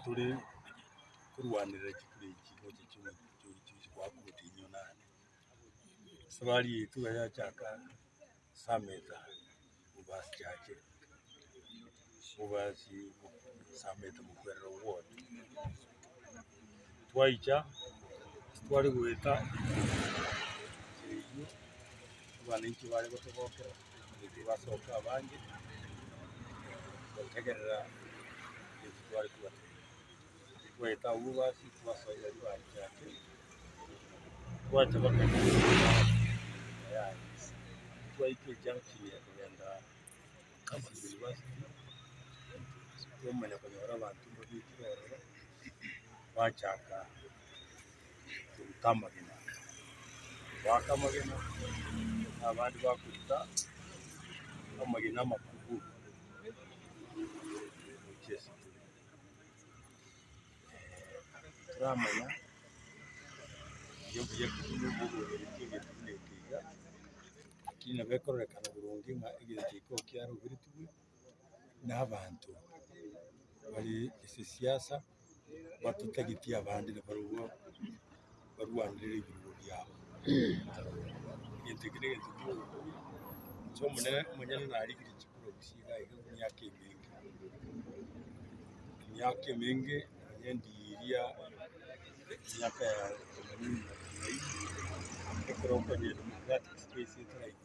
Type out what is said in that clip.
tore korwanerera chikura echi gocha chigochi goaka omotienyi onane. Esabari yaito iga yachaka Sameta Bobasi Chache, Bobasi Sameta Mokwerero Ward. Twaicha tware goeta enchera eywo, abananchi bare gotogokera, abananchi basoka abange, gotegerera egento tware kobatebia. Twaeta abwo basi twasoa Ribari Chache. Twacha mpaka yaye, twaika ejunction ya kogenda Campus University, twamanya konyora abanto mbabekire ororo, bachaka koruta amagena, goaka amagena, na abande bakoruta amagena amakubwa gochia ase tore. Toramanya buya buya ki buna obogobereti egento buna eke iga, lakini nabo ekororekana boronge ng'a egento eke kiaroberetigwe na abanto bare ase esiasa batotageti abande nabarobwo barwanerere ebirogo biabo. Egento eke na egento ki'obokumia, inche omonene omonyene narigirie chikura gusii iga iga emiaka emenge, emiaka emenge nonye ndiria emiaka ya themanini na themanini, ekero okonya democratic space etaraika.